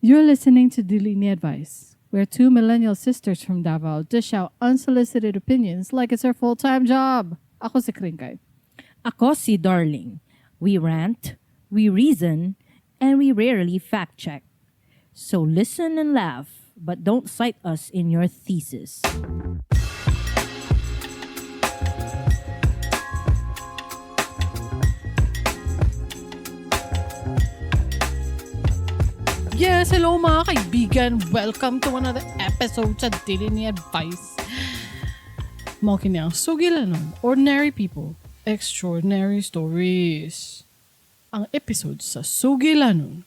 You're listening to Dili Ni Advice, where two millennial sisters from Davao dish out unsolicited opinions like it's our full-time job. Ako si Kringkay. Ako si Darling. We rant, we reason, and we rarely fact check. So listen and laugh, but don't cite us in your thesis. Yes, hello mga kaibigan. Welcome to another episode sa Dili Ni Advice. Mao kini ang sugilanon, ordinary people, extraordinary stories. Ang episode sa sugilanon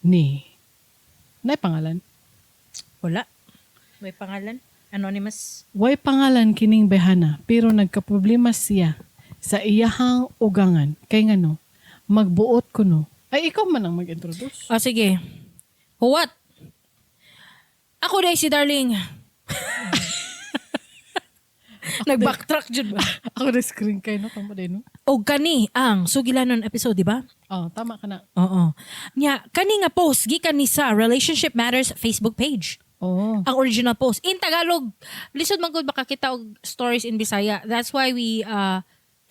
ni. Nay pangalan? Wala. May pangalan? Anonymous? Way pangalan kining behana pero nagkaproblema siya sa iyahang ugangan. Kay ngano, magbuot kuno. Ay, ikaw man ang mag-introduce. O sige. What? Ako dahil si Darling. Nag-backtrack dyan ba? Ako na screen kay no, tama din no? O kani ang sugilanon episode, di ba? Oh, tama ka na. Oo. Nya, kani nga post gikan ni sa Relationship Matters Facebook page. Oh. Ang original post in Tagalog. Lisod man gud makakita og stories in Bisaya. That's why we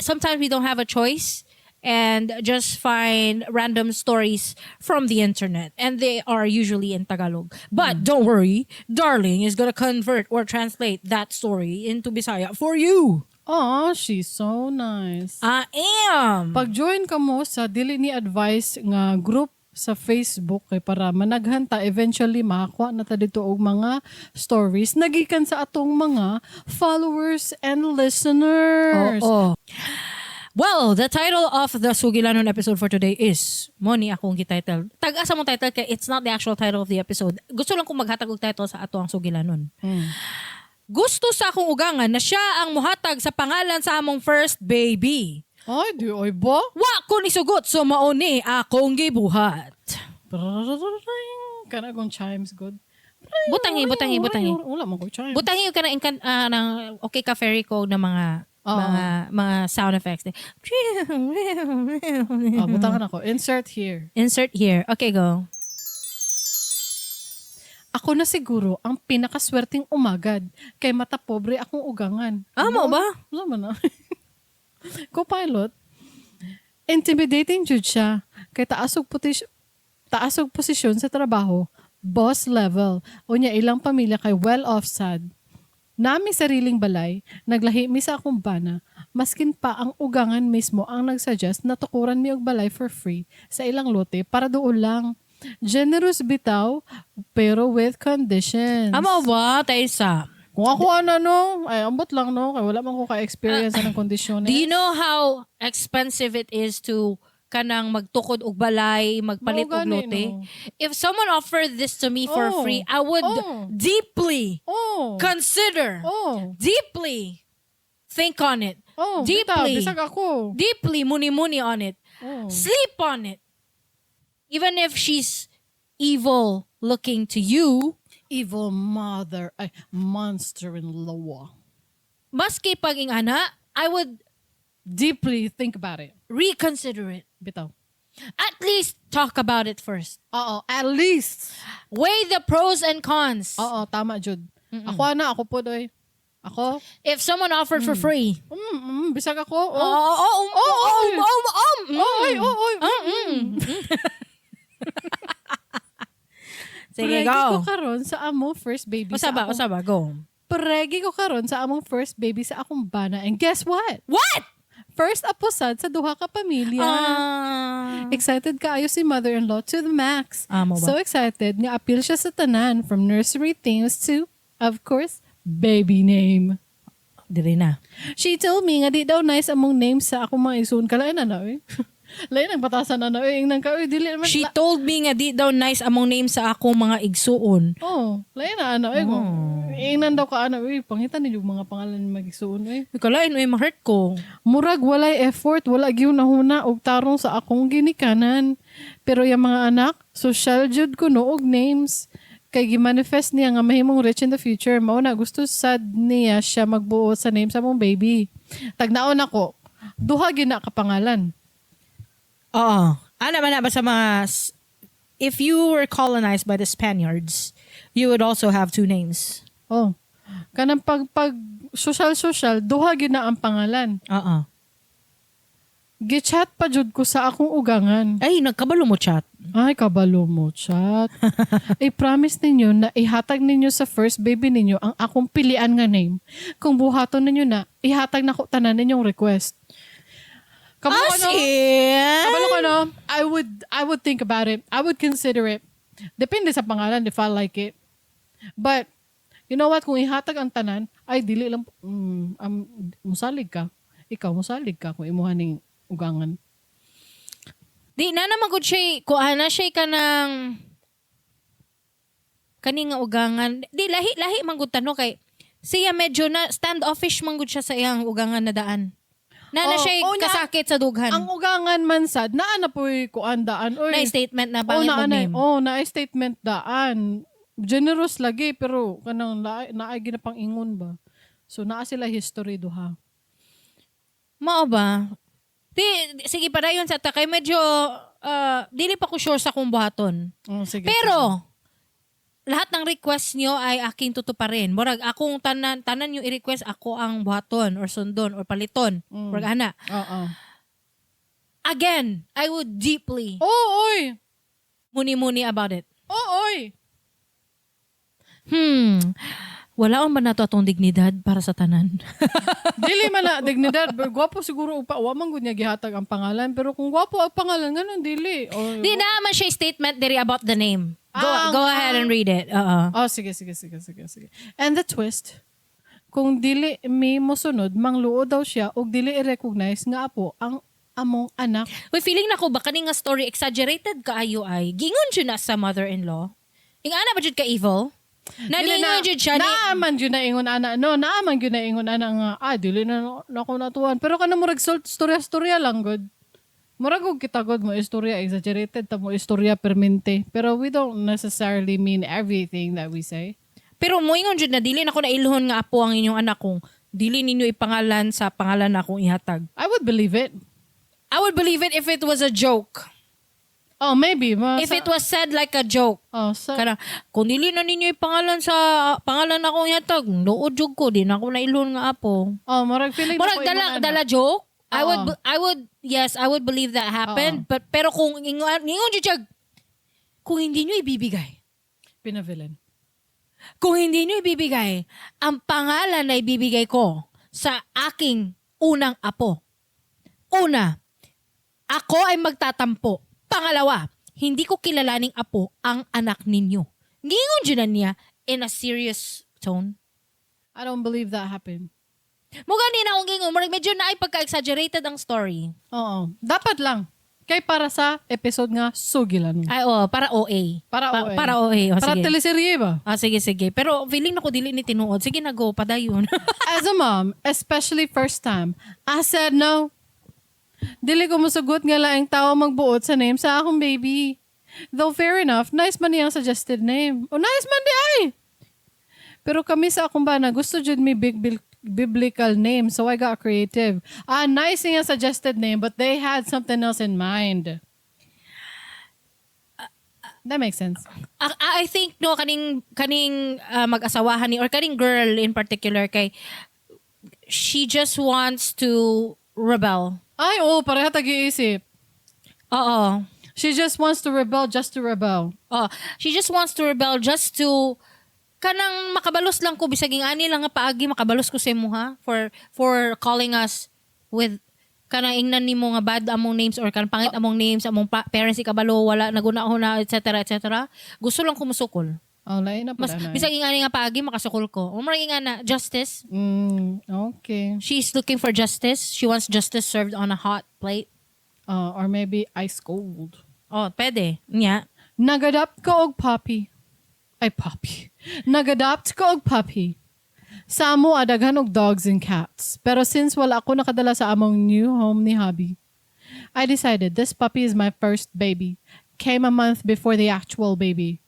sometimes we don't have a choice and just find random stories from the internet, and they are usually in Tagalog. But don't worry, Darling is gonna convert or translate that story into Bisaya for you. Oh, she's so nice. I am. Pag-join ka mo sa Dili Ni Advice nga group sa Facebook kay para managhan ta, eventually makakuha na ta dito og mga stories nagikan sa atong mga followers and listeners. Oo. Well, the title of the Sugilanon episode for today is, mo ni akong gi-title. Tag-asa mong title kay it's not the actual title of the episode. Gusto lang kong maghatag og title sa ato ang Sugilanon. Gusto sa akong ugangan na siya ang muhatag sa pangalan sa among first baby. Ay, di oy ba? Wa ko ni sugot, so mao ni akong gibuhat. Kana akong chimes good. Butangi, butangi, butangi. Wala man ko chimes. Butangi yung kana ng okay ka fairy ko na mga Oo. mga sound effects. Ah, butangan ako. Insert here. Insert here. Okay, go. Ako na siguro ang pinakaswerteng umagad kay mata pobre akong ugangan. Ah, mo ba? Wala man na. Co-pilot. Intimidating jud siya. Kay taas og posisyon sa trabaho, boss level. Unya ilang pamilya kay well off sad. Nami sariling balay, naglahi mi sa akong bana, maskin pa ang ugangan mismo ang nagsuggest na tukuran mi og balay for free sa ilang lote para doon lang. Generous bitaw, pero with conditions. Amo ba, Taysa? Kung ako ano no, ay ambot lang no, kay wala man ko ka-experience anang kondisyones. Do you know how expensive it is to kanang magtukod og balay, magpalit Mao og gani, lote? no. If someone offered this to me for Oh. free, I would deeply consider, deeply think on it, Oh, bitaw, deeply, bisag ako. deeply muni-muni on it, sleep on it. Even if she's evil looking to you, Evil mother, ay, monster in law. Maski pag ingana, I would deeply think about it. Reconsider it. Bitaw. At least talk about it first. Oo, at least. Weigh the pros and cons. Oo, tama, Jud. Ako na, ako po, doy. Ako? If someone offered for free. Bisag ako. Oh. Oh, oh. Oh, ay, oh, oy. Sige, Pregi ko go. karon sa among first baby. Usa sa ba, akong- usa ba, go. Pregi ko karon sa among first baby sa akong bana. And guess what? What? First aposad sa duha ka pamilya. Excited kaayo si mother-in-law to the max. Ah, mo ba? So excited nga appeal siya sa tanan from nursery things to, of course, baby name. Dili na. She told me nga di daw nice among name sa akong mga isuon. Kalain na na, eh. Lain ang batasan na na, eh. Ingnan ka, eh, dili naman. She told me nga di daw nice among name sa akong mga igsuon. Oh, lain na ano, eh. Ingnan daw ka, ano, eh. Pangitan ninyo mga pangalan ng mag-isuon, eh. Kalain, eh, ma-hurt ko. Murag walay effort, wala gyud nahuna og tarong sa akong ginikanan. Pero yung mga anak, social jud ko no og names. Kay gimanifest niya nga mahimong rich in the future. Mao na gusto sad niya siya magbuo sa name sa mong baby. Tagnaon ako, duha gina ka pangalan. Oo. Ana man na ba sa mga If you were colonized by the Spaniards, you would also have two names. Oh. Kanang pag social social, duha gyud na ang pangalan. Oo. Gichat pa jud ko sa akong ugangan. Ay, nagkabalo mo chat. Ay, kabalo mo, chat. I-promise ninyo na ihatag ninyo sa first baby ninyo ang akong pilian nga name. Kung buhaton ninyo na, ihatag na ko tanan ninyong request. Kamo As ano? in? Kabalo ko, no? I would think about it. I would consider it. Depende sa pangalan if I like it. But, you know what? Kung ihatag ang tanan, ay, dili lang, musalig ka. Ikaw, musalig ka kung imuha ning ugangan. Di na naman gud siya, kuha na siya ka ng kani nga ugangan. Di lahi lahi man gud tano kay siya medyo na standoffish man gud siya sa iyang ugangan na daan. Na Oh, siya oh, kasakit sa dughan. Ang ugangan man sad, naa na po'y kuan daan. Oy, Na statement na oh, pangit naa mo na, name. oh, na statement daan. Generous lagi pero kanang naay ginapang ingon ba. So naa sila history duha. Mao ba? Di, sige, padayon sa ta kay medyo dili pa ko sure sa kung buhaton. Oh, sige. Pero lahat ng request nyo ay aking tutuparin. Murag akong tanan tanan yung i-request, ako ang buhaton or sundon or paliton. Murag ana. Oo. Again, I would deeply Oh, oy. muni-muni about it. Oh, oy. Wala man nato atong dignidad para sa tanan. Dili man na dignidad, pero gwapo siguro upa wa man gud niya gihatag ang pangalan, pero kung gwapo ang pangalan, nganon dili? Oh, Di na man siya statement diri about the name. Go Ah, go ahead and read it. Oo. Oh, sige, sige, sige, sige, sige. And the twist, kung dili mi mosunod, mangluo daw siya og dili i-recognize nga apo ang among anak. Uy, feeling nako ba kani nga story exaggerated kaayo ay. Gingon jud na sa mother-in-law. Ing-ana ba jud ka evil? Dili Naningon jud siya ni Naaman jud na ingon ana. No, naaman jud na ingon ana nga dili na nako natuwan. Pero kanang murag storya-storya lang gud. Murag og kita gud mo istorya exaggerated ta mo istorya permente. Pero we don't necessarily mean everything that we say. Pero moingon jud na dili nako nailhon nga apo ang inyong anak kung dili ninyo ipangalan sa pangalan na akong ihatag. I would believe it. I would believe it if it was a joke. Oh, maybe. If it was said like a joke. Oh, sa, Kana, kung dili na ninyo ipangalan sa pangalan na akong ihatag, luod jud ko, di na ako nailhon nga apo. Oh, murag feeling Murag nako dala ingon ana. dala joke. I would Oo. I would yes, I would believe that happened. But pero kung ingon ingon jud siya, kung hindi nyo ibibigay, Pinavillain. Kung hindi nyo ibibigay, ang pangalan na ibibigay ko sa aking unang apo. Una, ako ay magtatampo. Pangalawa, hindi ko kilalaning apo ang anak ninyo. Gingon dyan na niya in a serious tone. I don't believe that happened. Mo gani na akong gingon, murag medyo na ay pagka-exaggerated ang story. Oo. Dapat lang. Kay para sa episode nga sugilan. Ay, oh, para OA. Para OA. Para OA. Oh, Para sige. teleserye ba? Ah, sige, sige. Pero feeling na ko dili ni tinuod. Sige na, go. Padayon. As a mom, especially first time, I said no. Dili ko musugot nga laing tao magbuot sa name sa akong baby. Though fair enough, nice man niyang suggested name. O nice man di ay! Pero kami sa akong bana, gusto jud mi big biblical name, so I got creative. Ah, nice niyang suggested name, but they had something else in mind. That makes sense. I think no kaning mag-asawahan ni or kaning girl in particular kay she just wants to rebel. Ay, oo, pareha tag-iisip. Oo. She just wants to rebel just to rebel. Oh, she just wants to rebel just to kanang makabalos lang ko bisag ani lang nga paagi makabalos ko sa imo ha for calling us with kanang ingnan nimo nga bad among names or kanang pangit among names, among parents ikabalo wala naguna-una, etc., etc. Gusto lang ko musukol. Oh, lain na Mas pala na. Bisag ingani nga paagi makasukol ko. Umrag nga na justice. She's looking for justice. She wants justice served on a hot plate. Or maybe ice cold. Oh, pwede. Nya. Nag-adopt ko og puppy. Ay, puppy. Nag-adopt ko og puppy. Sa amo, adaghan og dogs and cats. Pero since wala ako nakadala sa among new home ni hubby, I decided this puppy is my first baby. Came a month before the actual baby.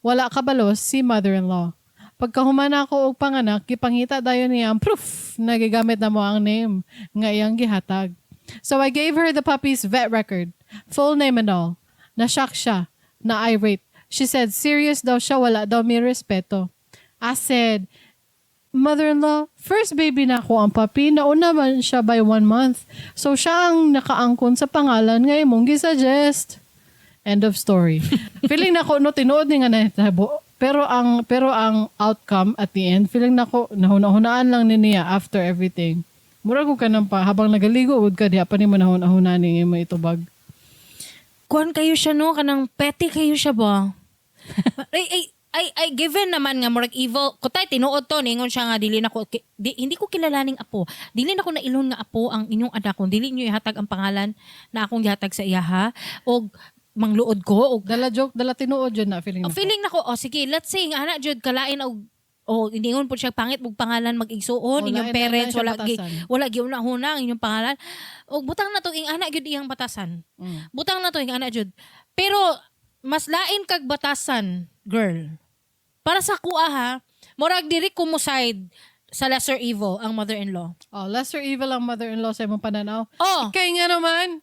Wala kabalo si mother-in-law. Pagkahuman ako og panganak, gipangita dayon niya ang proof na gigamit na mo ang name nga iyang gihatag. So I gave her the puppy's vet record, full name and all. Na-shock siya. Na irate. She said, serious daw siya, wala daw may respeto. I said, "Mother-in-law, first baby na ako ang puppy, nauna man siya by 1 month. So siya ang nakaangkon sa pangalan nga imong gisuggest." End of story. Feeling nako no, tinuod ni nga nahitabo. Pero ang outcome at the end, feeling nako nahuna-hunaan lang ni niya after everything. Mura ko ka nang pa habang nagaligo ud ka diha pa nimo nahuna-hunaan ni imo itubag. Kuan kayo siya no, kanang petty kayo siya ba? Ay, ay, ay, ay, given naman nga murag evil, kutay tinuod to, ningon siya nga dili na ko di, hindi ko kilalaning apo. Dili na ko nailon nga apo ang inyong anak kung dili niyo ihatag ang pangalan na akong gihatag sa iya ha. Og mangluod ko og Dala joke, dala tinuod yun na feeling Oh, nako. feeling nako, oh sige, let's say nga ana jud kalain og oh ingon po siya pangit og pangalan mag-igsuon Oh, inyong lain- parents lain siya wala gi batasan. wala giuna-huna ang inyong pangalan. Og butang na to ing ana gyud iyang batasan. Butang na to ing ana jud. Pero mas lain kag batasan, girl. Para sa kuha ha, murag diri ko mo side sa lesser evil ang mother-in-law. Oh, lesser evil ang mother-in-law sa imong pananaw. Oh, Kay nga naman.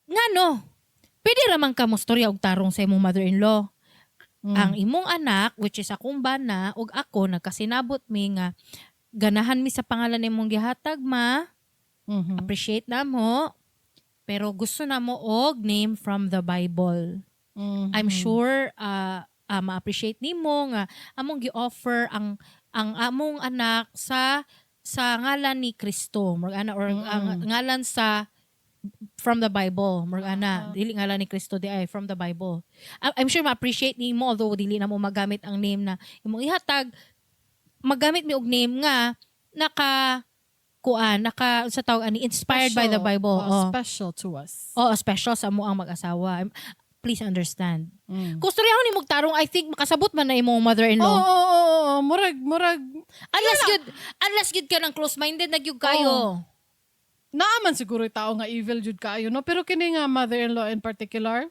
Ngano? Pwede ra man ka mostorya og tarong sa imong mother-in-law. Ang imong anak, which is akong bana, ug ako, nagkasinabot mi nga ganahan mi sa pangalan nimong gihatag, ma. Appreciate na mo. Pero gusto na mo og name from the Bible. I'm sure ma-appreciate nimo nga among gi-offer ang among anak sa ngalan ni Kristo, murag ana, or ang ngalan sa from the Bible, murag ana, dili ngalan ni Kristo di ay from the Bible. I'm sure ma-appreciate nimo, although dili na mo magamit ang name na imong ihatag, magamit mi og name nga naka kuan, naka sa tawag ani, inspired by the Special. Bible. Oh, special to us. Oo, special sa amo ang mag-asawa. Please understand. Kung storyahon ni tarong, I think makasabot man na imong mother-in-law. Oo. Murag, Unless good ka ng close-minded na gyud kayo. Naaman siguro yung tao nga evil jud kaayo, no? Pero kini nga mother-in-law in particular,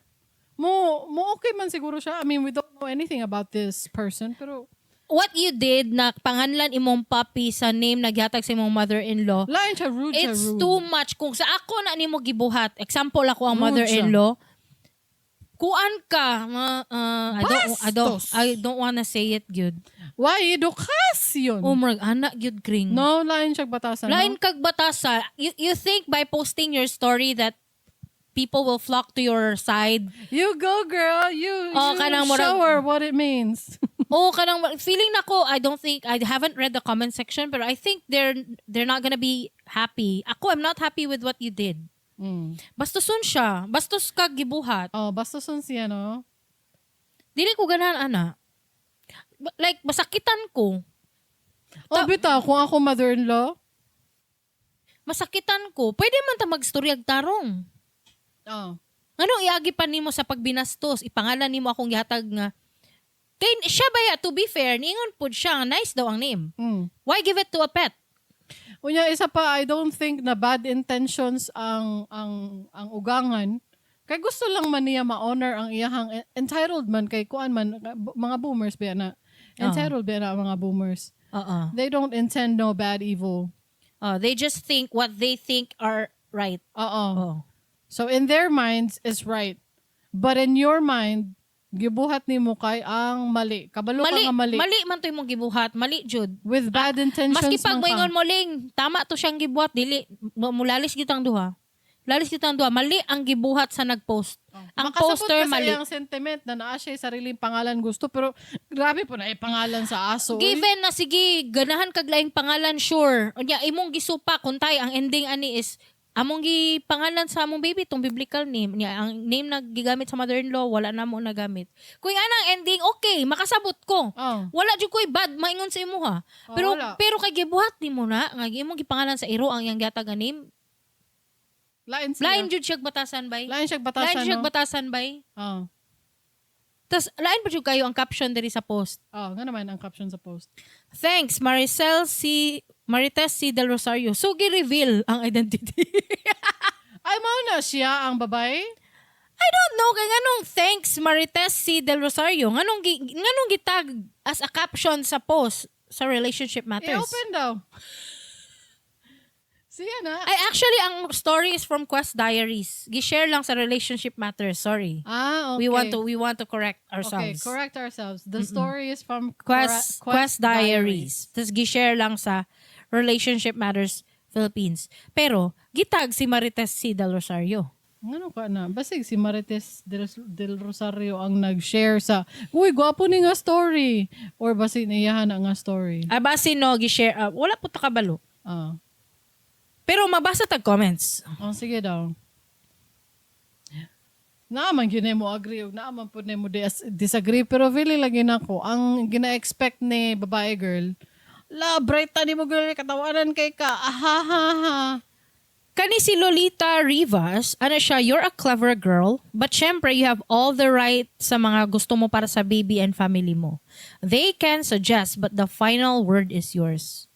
mo okay man siguro siya. I mean, we don't know anything about this person, pero What you did na panganlan imong puppy sa name na gihatag sa imong mother-in-law, lain siya, rude siya, it's rude. too much. Kung sa ako na nimo gibuhat, example ako ang Rude mother-in-law, kuan ka, ma, I don't, Bastos. I don't wanna say it gyud. Why? Edukasyon. Oh, murag anak gyud kring. No, lain siya batasan. Lain no? kag batasa. You think by posting your story that people will flock to your side? You go, girl. You, Oh, you kanang show her what it means. Oh, kanang feeling nako, I don't think, I haven't read the comment section, but I think they're not gonna be happy. Ako, I'm not happy with what you did. Bastuson siya. Bastos ka gibuhat. Oh, bastuson siya, no? Dili ko ganahan ana. Like masakitan ko. Oh, bitaw, kung ako mother-in-law, Masakitan ko. Pwede man ta magstoryag tarong. Ngano iagi pa nimo sa pagbinastos, ipangalan nimo akong gihatag nga kay siya ba ya, to be fair, niingon pud siya nga nice daw ang name. Why give it to a pet? Unya, isa pa, I don't think na bad intentions ang ugangan. Kay gusto lang man niya ma-honor ang iyahang entitled man kay kuan man mga boomers ba na. Entitled ba na ang mga boomers. Oo. They don't intend no bad evil. Oh, they just think what they think are right. Oo. Oh. So in their minds is right. But in your mind, gibuhat nimo kay ang mali. Kabalo ka Mali, nga mali. mali man to imong gibuhat, mali jud. With bad intentions Maski pag man ka. moingon mo ling, tama to siyang gibuhat, dili mulalis gyud ang duha. Lalis gyud ang duha, mali ang gibuhat sa nagpost. Ang Makasabot poster ka sa mali. iyang sentiment na naa siya sariling pangalan gusto, pero grabe po na pangalan sa aso, oy. Given na sige, ganahan kag laing pangalan, sure. Unya imong gisupa kung tay ang ending ani is among gi pangalan sa among baby tong biblical name niya, ang name na gigamit sa mother-in-law wala na mo nagamit. Kung ana ang ending, okay, makasabot ko. Oh. Wala jud ko'y bad maingon sa imuha. Oh, Pero wala. pero kay gibuhat nimo na nga imong gipangalan sa iro ang iyang gihatag nga name. Lain siya. Lain jud siya batasan bay. Lain siya batasan, Lain jud siya no? batasan bay. Oh. Tas lain pa jud kayo ang caption diri sa post. Oh, nga naman ang caption sa post. "Thanks, Maricel C. Marites C. Del Rosario." So, gi-reveal ang identity. Ay, mao na siya ang babae? I don't know kay nganong "Thanks, Marites C. Del Rosario." Nganong gitag as a caption sa post sa Relationship Matters. I-open daw. Siya na. Ay, actually, ang story is from Quest Diaries. Gi-share lang sa Relationship Matters. Sorry. Ah, okay. We want to correct Okay, ourselves. Correct ourselves. The story is from Quest Diaries. Tapos gi-share lang sa Relationship Matters Philippines. Pero, gitag si Marites C. Del Rosario. Ano ka na? Basig si Marites del Rosario ang nag-share sa, "Uy, gwapo ni nga story." Or basig niyahan na nga story. Ay, basi no, gi-share. Wala po ta kabalo. Ah. Pero mabasa tag comments. Oh, sige daw. Naaman gyud mo agree ug naaman pud mo disagree, pero feeling lagi nako ang gina-expect ni babae girl, la bright ni mo girl, katawanan kay ka, aha ha ha. Kani si Lolita Rivas, ano siya, "You're a clever girl, but syempre you have all the right sa mga gusto mo para sa baby and family mo. They can suggest, but the final word is yours."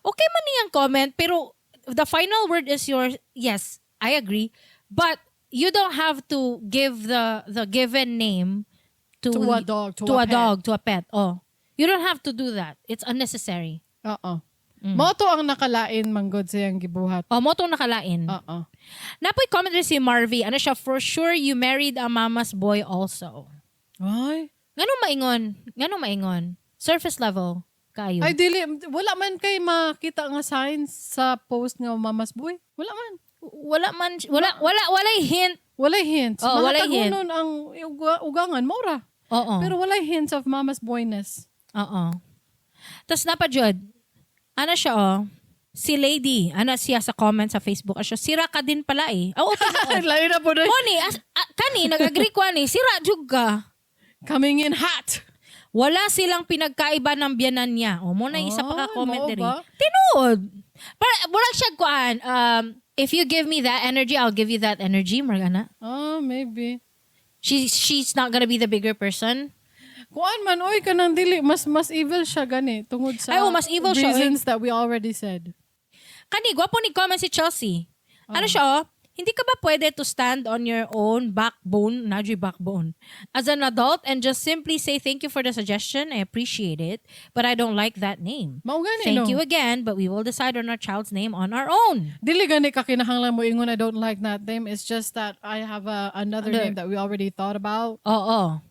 Okay man niyang comment, pero the final word is yours. Yes, I agree. But you don't have to give the given name to, To a dog, to to a a pet. Dog, to a pet. Oh. You don't have to do that. It's unnecessary. Oo. Mao to ang nakalain manggod sa iyang gibuhat. Oh, mao tong nakalain. Oo. Napoy comment rin si Marvy. Ano siya, "For sure you married a mama's boy also." Ay. Ngano maingon? Ngano maingon? Surface level kayo. Ay, dili, wala man kay makita nga signs sa post nga mama's boy. Wala man. Wala man, wala, wala, walay hint. Walay hints. Oo, Mga walay hint. tagunon ang ugangan mora. Oo. Pero walay hints of mama's boyness. Oo. Tapos napa jud. Ano siya oh? Si Lady, ano siya sa comment sa Facebook, ano siya, "Sira ka din pala eh." Oo, oh, Lain na po na. Moni, kani, nag-agree ko ani, sira jud ka. Coming in hot. Wala silang pinagkaiba ng biyanan niya. O, mo na isa pa ka Ay, comment mao diri. ba? Tinuod. Para wala siya kuan. If you give me that energy, I'll give you that energy, Morgana. Ah, maybe. She's not gonna be the bigger person. Kuan man, oy, kanang dili. Mas evil siya gani. Tungod sa Ay, oh, mas evil siya, oy. reasons that we already said. Kani, gwapo ni comment si Chelsea. Ano siya, oh? "Hindi ka ba pwede to stand on your own backbone, nadyo'y backbone, as an adult and just simply say, 'Thank you for the suggestion, I appreciate it, but I don't like that name'? Mao gani, Thank no? you again, but we will decide on our child's name on our own." Dili gani ka kinahanglan mo ingon, "I don't like that name. It's just that I have another Other. Name that we already thought about." Oo.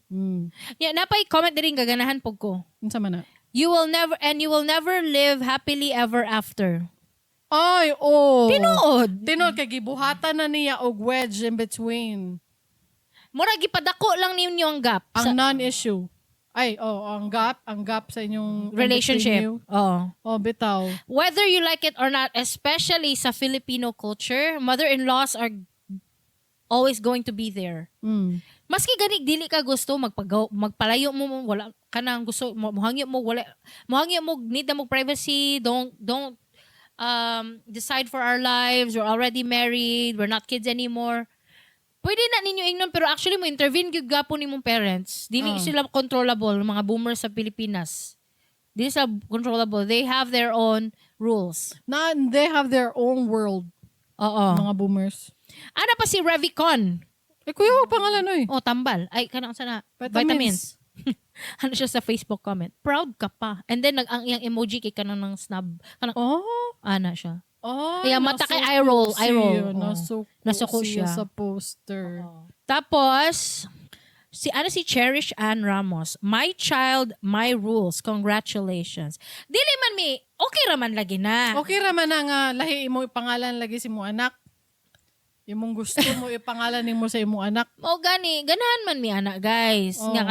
Yeah, napay comment din, gaganahan pog ko. Unsa man na? "You will never live happily ever after." Ay, oh. Tinuod. Tinuod kay gibuhatan na niya og wedge in between. Mura gipadako lang ninyo ang gap Ang sa non-issue. Ay, oh, ang gap sa inyong in between relationship. you. Oo. Oh, bitaw. Whether you like it or not, especially sa Filipino culture, mother-in-laws are always going to be there. Maski gani dili ka gusto magpagaw, magpalayo mo, wala ka nang gusto mo, mohangyo mo, wala mohangyo mo, need na mo privacy, don't decide for our lives, we're already married, we're not kids anymore." Pwede na ninyo ingnon, pero actually mo intervene gyud gapon nimong parents. Dili sila controllable, mga boomers sa Pilipinas. Dili sila controllable. They have their own rules. Na, they have their own world, mga boomers. Ana pa si Revicon. Eh, kuya, wa pangalan oy. Oh, tambal. Ay, kanang sana. Vitamins. Vitamins. Ano siya sa Facebook comment? "Proud ka pa." And then, ang iyang emoji kay kanang ng snub. Kanang, Oh. ana siya. Oh, Kaya mata kay eye roll, eye roll. Siya, Oo. nasuko, Nasuko siya siya. Sa poster. Tapos, si ano si Cherish Ann Ramos, "My child, my rules. Congratulations." Dili man mi, okay raman lagi na. Okay ra man na nga lahi imo ipangalan lagi si mo anak. Imong gusto mo ipangalan nimo sa imong anak. Mao gani, ganahan man mi ana, guys. Oo. Nga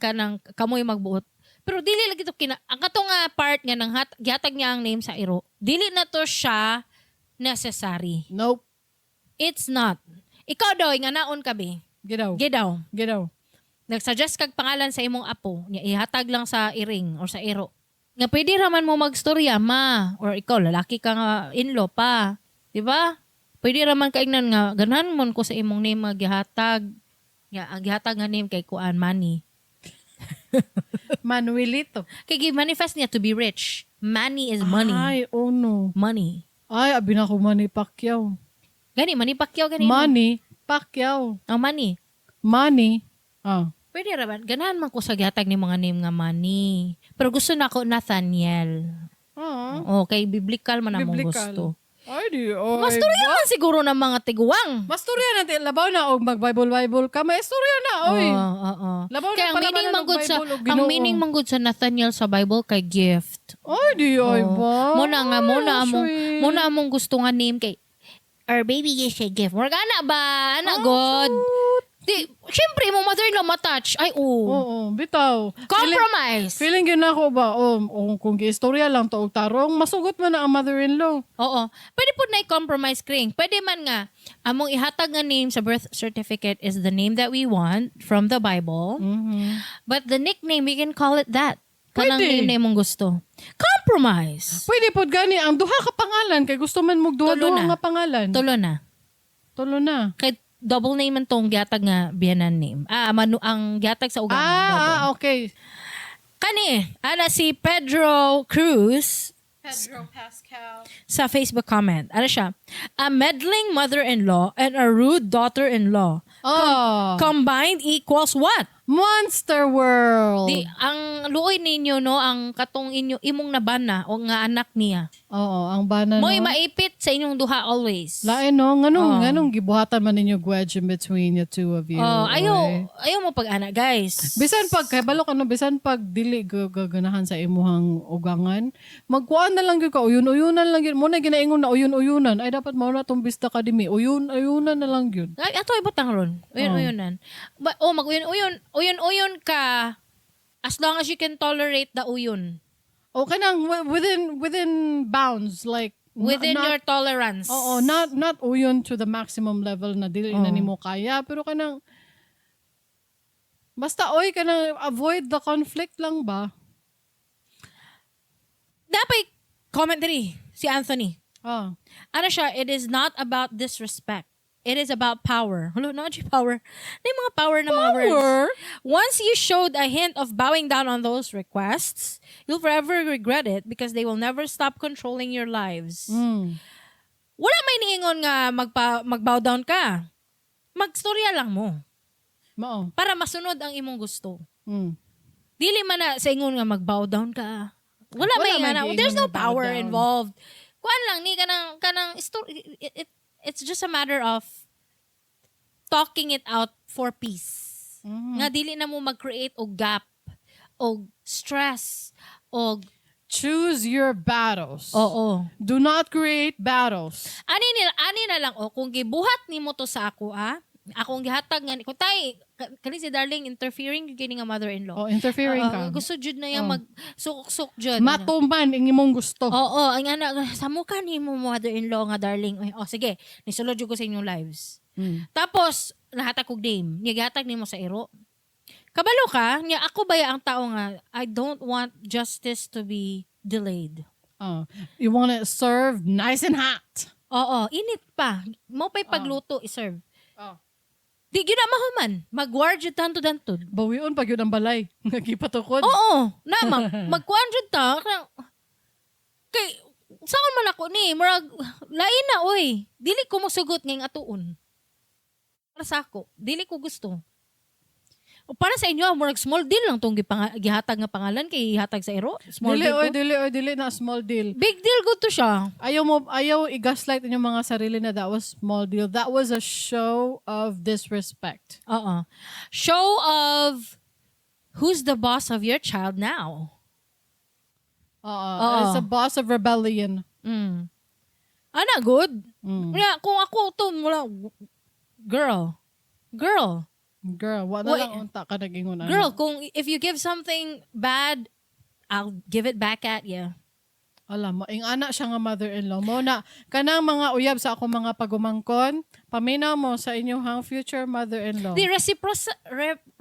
kanang kamoy magbuot. Pero dili lagi to kina ang kato nga part nga nang hat, gihatag niya ang name sa iro. Dili na to siya necessary. Nope. It's not. Ikaw daw nga naon ka be. Gidaw. Gidaw. Gidaw. Nagsuggest kag pangalan sa imong apo, niya ihatag lang sa iring or sa iro. Nga pwede raman mo magstorya ma or ikaw lalaki ka nga in-law pa, di ba? Pwede raman kaingnan nga ganahan mon ko sa imong name nga gihatag. Nga ang gihatag nga name kay kuan, Money. Manuelito. Kay gi-manifest niya to be rich. Money is money. Ay, oh no. Money. Ay, abi na ko Manny Pacquiao. Gani Manny Pacquiao gani. Money Pacquiao. Ang money. Money. Ah. Pwede ra ba? Ganahan man ko sa gihatag ni mga name nga Money. Pero gusto na ako Nathaniel. Ah. Oh, kay biblical man among Biblical. gusto. Ay, di, oy. Mastorya man siguro ng mga tiguang. Mastorya na, ti, labaw na, og mag-Bible-Bible ka. Maistorya na, oy. Oo. Labaw na Kaya ang pala meaning man man ng gud sa Bible og ang Ginoo. Meaning man gud sa Nathaniel sa Bible kay gift. Ay, di, oy ba? Mo na nga mo na Ay, among sweet. mo na among gusto nga name kay our baby is a gift. Murag ana ba? Ana god. Di, syempre mo mother-in-law matouch. Ay, oo. Oo, bitaw. Compromise. Feeling yun ako ba, oh, kung giistorya lang to og tarong, masugot man na ang mother-in-law. Oo. Pwede po na i-compromise, Kring. Pwede man nga, among ihatag nga name sa birth certificate is the name that we want from the Bible. But the nickname, we can call it that. Kanang Pwede. name na imong gusto. Compromise. Pwede pod gani ang duha ka pangalan kay gusto man mog Tulo duha-duha na. nga pangalan. Tulo na. Tulo na. Kay double name man tong gihatag nga biyanan name. Ah, manu ang gihatag sa ugangan. Double. Ah, okay. Kani, ana si Pedro Cruz Pedro Pascal. Sa Facebook comment. Ano siya? "A meddling mother-in-law and a rude daughter-in-law Oh. combined equals what?" Monster World. Di, ang luoy ninyo, no, ang katong inyo imong nabana o nga anak niya. Oo, ang bana, no. Mo'y maipit sa inyong duha always. Lain, no, nganong Oo. nganong gibuhatan man ninyo wedge in between the two of you? Oh, ayaw, Oy? Ayaw mo pag-ana, guys. Bisan pag kay balo ka, no, bisan pag dili gaganahan sa imuhang ugangan, magkuan na lang gyud ka, uyun-uyunan lang gyud. Mo na ginaingon na uyun-uyunan. Ay, dapat mao na tong Bista Academy. Uyun-uyunan na lang gyud. Ay, ato ibutang ron. Uyon-uyonan. Ba, oh, mag-uyon-uyon, uyon-uyon ka as long as you can tolerate the uyon. O kanang within bounds, like Within not, your tolerance. Oo, not uyon to the maximum level na dili na nimo kaya, pero kanang basta, oy, kanang avoid the conflict lang ba? Dapat commentary si Anthony. Ah. Ano siya, "It is not about disrespect. It is about power." Hello, not yung power. Ano yung mga power na mga words? Power? "Once you showed a hint of bowing down on those requests, you'll forever regret it because they will never stop controlling your lives." Wala may niingon nga mag-bow down ka. Magstorya lang mo Mao. para masunod ang imong gusto. Dili man na sa ingon nga mag-bow down ka. Wala, Wala may may nga na. giingon There's no nga bow power down. involved. Kuan lang ni kanang story, it's just a matter of talking it out for peace. Nga dili na mo mag-create og gap og stress og Choose your battles. Oo. Do not create battles. Ani na lang, oh, kung gibuhat nimo to sa ako, ah, akong gihatag nga kung tay kani si Darling, interfering gyud kini nga mother-in-law. Oh, interfering Oo, ka. Gusto jud na niya Oh. mag suk-suk jud. Matuman ang imong gusto. Oo, ang ana sa mukha ni mo mother-in-law nga Darling. Ay, oh sige, nisulod jud ko sa inyong lives. Tapos nahatag kog name, niya gihatag nimo sa iro. Kabalo ka, niya ako baya ang tao nga I don't want justice to be delayed. Oh. You want it served nice and hot. Oo, init pa. Mo pa'y pagluto i-serve. Oh. Di gyud na mahuman. Mag-war jud tanto dantod. Bawion pag yun ang balay. Nagipatukod. Oo, na magkuan jud ta. Kay saon man ako ni, murag lain na, oy. Dili ko mosugot ngayong atuon. Para sa ako, dili ko gusto. O para sa inyo, murag small deal lang tong gihatag nga pangalan kay gihatag sa iro. Small Dili deal oy, to. Dili oy, dili na small deal. Big deal gud to siya. Ayaw mo, ayaw i-gaslight inyong mga sarili na that was small deal. That was a show of disrespect. Oo. Show of who's the boss of your child now. Oo. Oo. It's a boss of rebellion. Ana, good. Mm. Yeah, kung ako to, wala, girl. Girl. Girl, wala Wait. lang unta ka nag-ingon ana. Girl, kung if you give something bad, I'll give it back at you. Alam mo, ing ana siya nga mother-in-law mo na kanang mga uyab sa akong mga pagumangkon, paminaw mo sa inyong future mother-in-law. The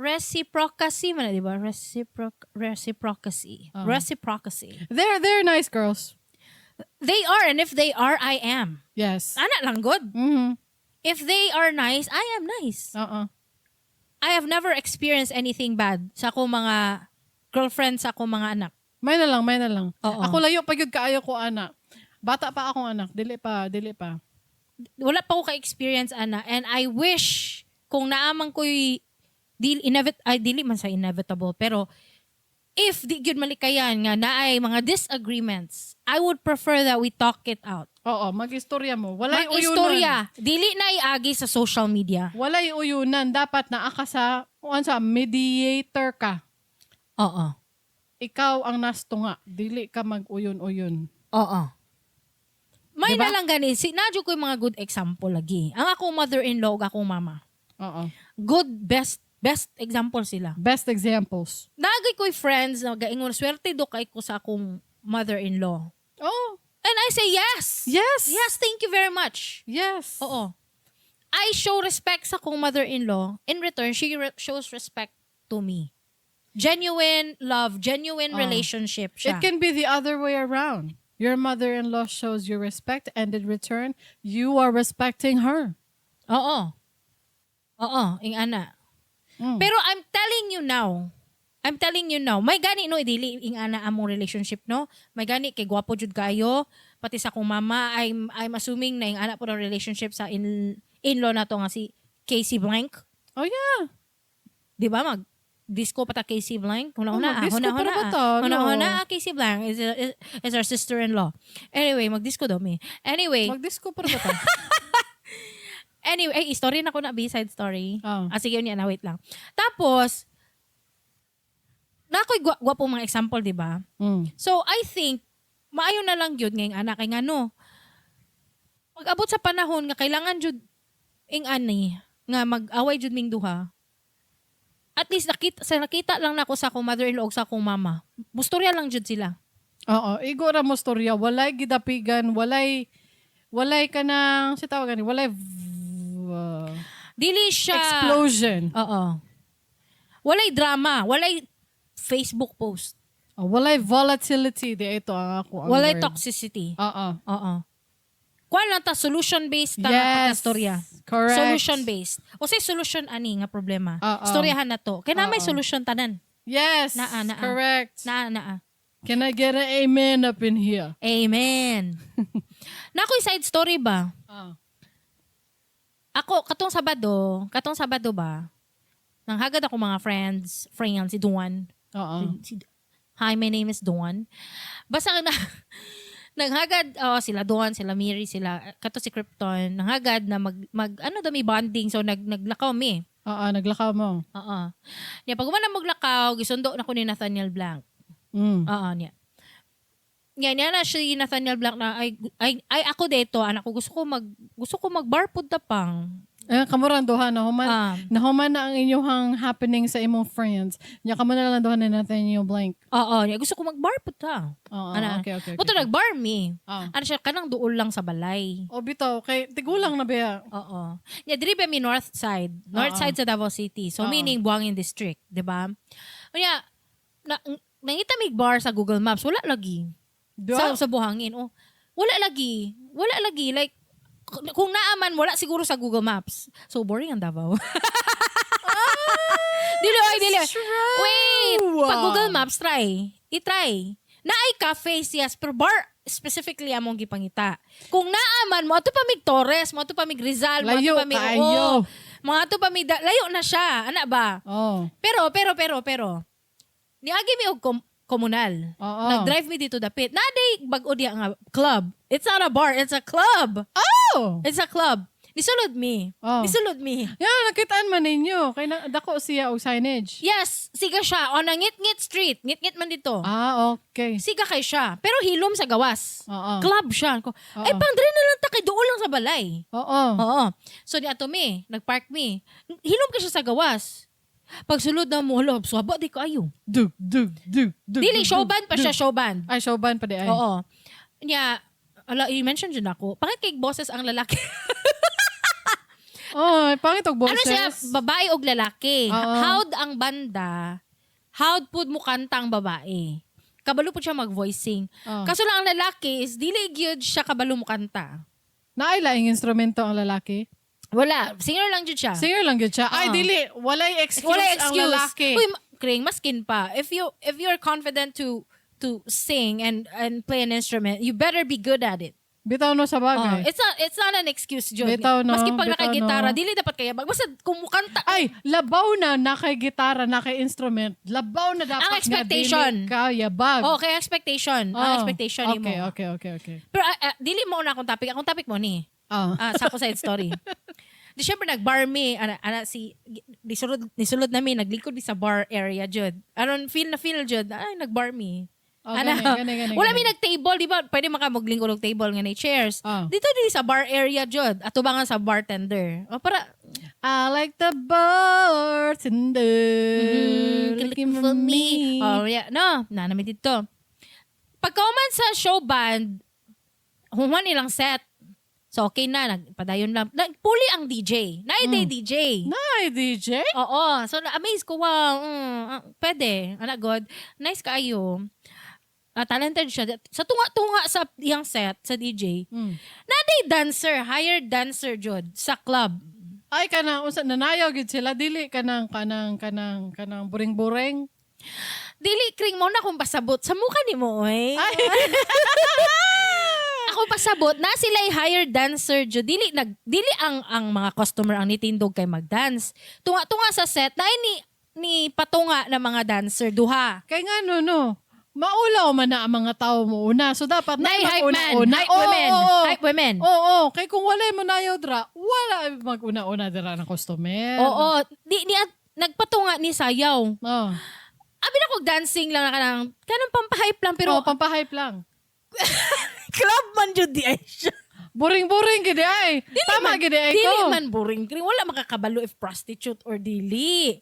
reciprocacy man, di ba? Reciprocacy. Reciprocacy. They're nice girls. They are, and if they are, I am. Yes. Ana lang good. If they are nice, I am nice. I have never experienced anything bad sa akong mga girlfriends, sa akong mga anak. May na lang, may na lang. Oo. Ako layo pa gyud kaayo ko ana. Bata pa akong anak, dili pa, dili pa. Wala pa ko ka-experience ana, and I wish kung naaman ko'y dili inevit ay dili man sa inevitable, pero If di gyud malikayan nga naay mga disagreements, I would prefer that we talk it out. Oo, mag-istorya mo. Walay Mag-istorya. uyunan. Dili na iagi sa social media. Walay uyunan. Dapat naa ka sa, kung sa mediator ka. Oo. Ikaw ang nastunga. Dili ka mag-uyon-uyon. Oo. May Diba? na lang gani. Si, naa jud koy mga good example lagi. Ang akong mother-in-law ug akong mama. Oo. Good, best, best example sila. Best examples. Naa gyud koy friends na gaingon, "Swerte do kay ko sa akong mother-in-law." Oh, And I say yes. Yes. Yes, thank you very much. Yes. Oo. I show respect sa akong mother-in-law. In return, she shows respect to me. Genuine love, genuine relationship siya. It can be the other way around. Your mother-in-law shows you respect and in return, you are respecting her. Oo. Oo, ing-ana. Pero I'm telling you now, I'm telling you now, may gani no, dili ing-ana among relationship, no. May gani kay gwapo jud kayo, pati sa akong mama, I'm assuming na ing-ana po ng relationship sa in-law na to nga si Casey Blank. Oh yeah. Di ba mag disco pa ta, Casey Blank? Huna Oh, huna, ah, mag-disco huna pa huna. na ba Ah. ta? Huna No. huna, ah, Casey Blank is our sister-in-law. Anyway, mag-disco daw mi. Anyway, Mag-disco pa ba ta? Anyway, ay, story na ko na, B-side story. Oh. Ah, sige, yun yan, wait lang. Tapos, naa koy gwapo mga example, di ba? Mm. So, I think, maayo na lang yun ngayong anak, kay ngano, pag abot sa panahon nga kailangan jud ing ani, nga mag-away jud ming duha, at least nakita lang nako sa akong mother-in-law ug sa akong mama. Mustorya lang jud sila. Oo, igo ra mo storya, walay gidapigan, walay kanang si tawag gani, walay Dili siya explosion. Oo. Walay drama, walay Facebook post. Oh, walay volatility di ito ang ako ang Walay word. toxicity. Oo. Oo. Kuan lang ta, solution based ta Yes. storya. Correct. Solution based. O say solution ani nga problema. Oo. Storyahan na to. Kay na may Oo. solution tanan. Yes. Naa, naa. Correct. Naa naa. Can I get an amen up in here? Amen. Naa koy side story ba? Ah. Ako katong Sabado ba? Nanghagad ako mga friends si Duan. Oo. Hi, my name is Dawn. Basta na, naghagad, oh, sila Dawn, sila Miri, sila, kato si Krypton, nanghagad na mag ano daw may bonding, so naglakaw mi. Oo, naglakaw mo. Oo. Niya, pag na maglakaw, gisundo na ko ni Nathaniel Blank. Oo, niya. Niya na siya si Nathaniel Blank na, "Ay, ay, ay ako dito, anak ko, gusto ko mag-bar pud ta pang." Eh, kamurang duha na human. Ah. Nahuman na ang inyong happening sa imong friends. Nya kamo na lang duha ni Nathaniel Blank. Oo, niya, "Gusto ko mag-bar pud ta." Oo, Ana. okay. Buto nag-bar mi. Ah. Ano siya, kanang duol lang sa balay. O bitaw, kay tigulang na biya. Oo. Nya diri ba mi north side? North Oo. side sa Davao City. So Oo. meaning Buhangin District, 'di ba? Unya na, nangita mig bar sa Google Maps, wala lagi. Duha? Sa Buhangin, oh. Wala lagi. Wala lagi, like kung naaman, wala siguro sa Google Maps. So boring ang Davao. Dili ay dili. True. Wait, pag Google Maps try. I-try. Naay cafes, yes, pero bar specifically among gipangita. Kung naaman mo, ato pa mig Torres, mo ato pa mig Rizal, mo ato Layo pa mig kaayo. Oo, mga ato pa mig layo na siya, ana ba? Oh. Pero pero pero pero niagi mi og komunal. Oo. Nag-drive mi dito dapit. Naa day bag-o diya nga club. It's not a bar, it's a club. Oh! It's a club. Nisulod mi. Oh. Nisulod mi. Yeah, nakitaan man ninyo. Kay na, dako siya og signage. Yes, siga siya. On ang Ngit-Ngit Street. Ngit-ngit man dito. Ah, okay. Siga kay siya. Pero hilom sa gawas. Oo. Club siya. Ko, Oo. "Ay, pang na lang ta kay duol lang sa balay." Oo. Oo. So di ato mi, nagpark mi. Hilom ka siya sa gawas. Pagsulod na mo, hala, swaba di kaayo. Dug, dug, dug, dug. Dili, dug, show band pa dug. siya, show band. Ay, show band pa di ay. Oo. Nya, ala, i-mention dyan ako. Pangit kay boses ang lalaki. Oh, pangit og boses. Ano siya, babae og lalaki. Oo. How'd ang banda, how'd pud mo kanta ang babae. Kabalo pud siya mag-voicing. Oo. Kaso lang ang lalaki is dili gyud siya kabalo mo kanta. Naay laing instrumento ang lalaki. Wala, singer lang jud siya. Singer lang gyud siya. Ay, Oo. dili. Walay excuse, Wala excuse. ang lalaki. Uy, Kring, maskin pa. If you're confident to sing and play an instrument, you better be good at it. Bitaw no sa Oh, bagay. it's not an excuse, jud. Bitaw, no? Maski pag Bitaw, nakagitara, no? dili dapat kayabag. Basta kumukanta. Ay, labaw na na kay gitara, na kay instrument. Labaw na dapat Ang expectation. nga dili ka yabag. Oh, kay expectation. Ang Oh, expectation nimo. Okay. Pero dili mo na akong topic. Akong topic mo ni. Ah. Ah, sa ako side story. Di syempre nag-bar mi ana si nisulod nami, naglikod mi sa bar area jud. Aron feel na feel jud. Ay, nag-bar mi. Oh, Ana, gani, gani, gani, wala gani. mi nag-table, di ba? Pwede maka moglingkod og table nga nay chairs. Ah. Dito din sa bar area jud, atubangan sa bartender. O para I like the bartender looking for me. Oh, yeah. No, na namin dito. Pagkauman sa show band, human ilang set. So, okay na. Nagpadayon lang. Nagpuli ang DJ. Naay DJ. Nay, DJ? Oo. So, na-amaze ko. Wow. Pwede. Ana, God. Nice kaayo. Ah, talented siya. Sa tunga-tunga sa iyang set, sa DJ, naday dancer, hired dancer, jud, sa club. Ay, kanang, unsa, nanayaw gid sila. Dili, kanang, kanang, kanang, kanang, buring-buring. Dili, kring mo na kung pasabot. Sa mukha ni mo, oy. Ay. Ako pasabot na sila hired dancer jud, dili nag dili ang mga customer ang nitindog kay magdance. Tunga-tunga sa set na ni patunga na mga dancer duha. Kay nga no, no. Maulaw man na ang mga tao mo una. So dapat na Nay hype man, mag-una-una. hype Oo, women, oo. hype women. Oo, kay kung wala mo nayaw dra, wala mag-una-una dira ng customer. Oo, di ni at, nagpatunga ni sayaw. Oh. Abi na kog dancing lang na kanang pampahype lang pero Pero oh, pampahype lang. Club man jud di ay siya. Boring-boring gid ay. Tama gid ay Dili ko. man boring. Kring wala makakabalo if prostitute or dili.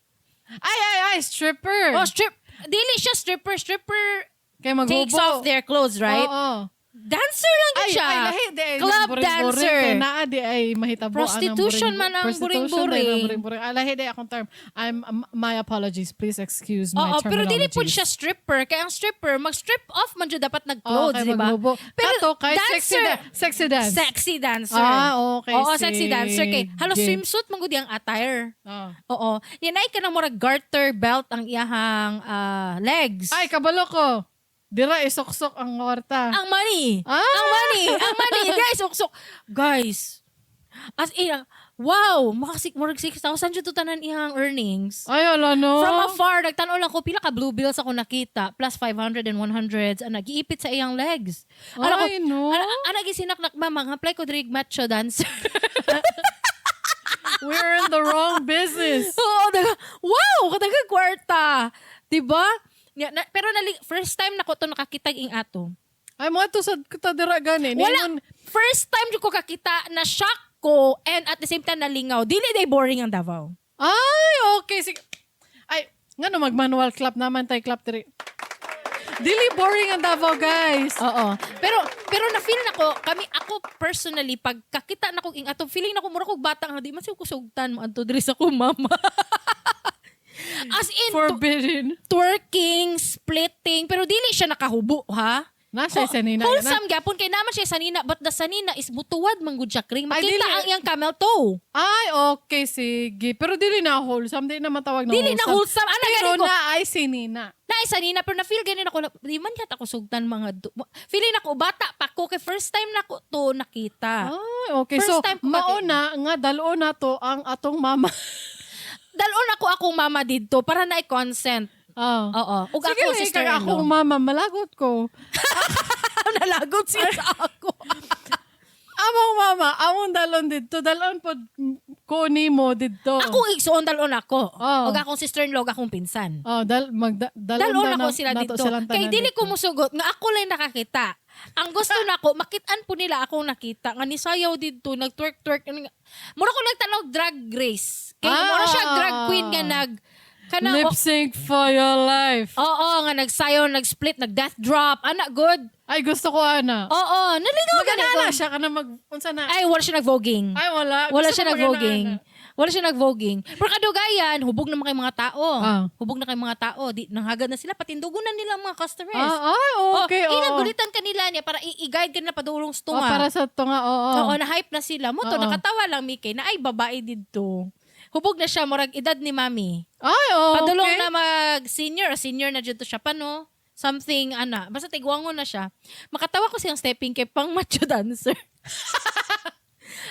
Ay ay ay, stripper. Oh, strip dili siya stripper, stripper Kay maghubo. takes off their clothes, right? Oo. Dancer lang Ay, jud siya. ay, lahi di ay. Club ng boring-boring. dancer. Kay naa di ay mahitabo anang Prostitution man ang Prostitution boring-boring. di ay ang boring-boring. Ay, lahi di akong term. My apologies. Please excuse my Oo, pero dili terminologies. po siya stripper. Kaya ang stripper, mag-strip off man jud dapat Oo, nag-clothes, kay di ba? maghubo. Pero Kato, kay sexy, dancer, sexy dance. Sexy dancer. Ah, okay. Oo, sexy dancer. Kay halos Sige. swimsuit man gud ang attire. Oo. Oo. Yan ay kanang murag garter belt ang iyahang legs. Ay, kabalo ko. Dira isuksok ang kwarta. Ang money. Ah! Ang money. Ang money. Guys, uksok. Guys. As in, wow, makasik murag 6,000 jud to tanan iyang earnings. Ay, ala no. From afar, nagtan-aw lang ko, pila ka blue bills ako nakita, plus 500 and 100s, ang nagiipit sa iyang legs. Ana ko, Ay, no. ana gisinaknak, mama, apply ko diri macho dancer. We're in the wrong business. Oo, daga, wow, kadaga kwarta. Diba? Nga, na, pero nali, first time na ko to nakakita ing ato. Ay, mo to sa kita dira gani. Wala. Ningon- First time jud ko kakita na shock ko and at the same time nalingaw. Dili day boring ang Davao. Ay, okay. Sige. Ay, ngano mag-manual clap naman tay clap diri. Dili boring ang Davao, guys. Oo. Pero pero na feel nako kami ako personally pag kakita na kog ing ato, feeling nako mura kog bata nga di man siya ko sugtan mo adto diri sa akong mama. As in Forbidden. twerking, splitting, pero dili siya nakahubo ha. Nasa sa nina. Wholesome gyapon kay naman siya sanina, but the sanina is butuwad man gud siya, kring. Ay, Makita dili. ang iyang camel toe. Ay, okay, sige. Pero dili na wholesome. Dili na matawag na Dili na wholesome. Ana, Pero gani ko. na ay sinina. Na sanina pero na feel ganin ako na, di man yata ako sugtan mga feeling nako bata pa ko kay first time nako to nakita. Ay, okay. First So, time ko mauna nga dalo na to ang atong mama. Dalon ako akong mama didto para na i-consent. Oh. Oo. Ug Sige, ako lang, sister ikaw, akong mama, malagot ko. Nalagot siya sa ako. Among mama, among dalon didto. Dalon pod ko nimo didto. Akong igsuon dalon ako. Oo. Ug akong sister-in-law ug akong pinsan. Oh, dal mag dalon, Dalon daw ako sila nato dito. silang Kay tanan dili didto. ko musugot nga ako lang nakakita. Ang gusto nako makitaan po nila akong nakita nga nisayaw didto, nagtwerk-twerk. Ano nga. Mura ko nagtanaw drag race. Kay mura siya drag queen nga nag kanang Lip sync for your life. Oo, nga nagsayaw, nag-split, nag-death drop. Ana, good. Ay, gusto ko ana. Oo, naligaw gani ko. Magana siya ka na mag unsa na. Ay, wala siya nag-voguing. Ay, wala. Wala Gusto siya ko nag-voguing. magana-ana. Wala siya nag-voguing. Pero kadugayan, hubog na mga mga tao. Ah. Hubog na kay mga tao. Di, nanghagad na sila. Patindugo na nila ang mga customers. Ah, ay, okay. Oh, Oo. Inagulitan kanila niya para i-guide kanila padulong sa Oh, tunga. para sa tunga, oo. Oo, na-hype na sila. Mo to, Oo. nakatawa lang, Mikay, na ay babae didto. Hubog na siya, murag edad ni mami. Ay, okay. Padulong na mag-senior, senior na dito siya pa, no? Something ana, basta tigwangon na siya. Makatawa ko siyang stepping kay pang macho dancer.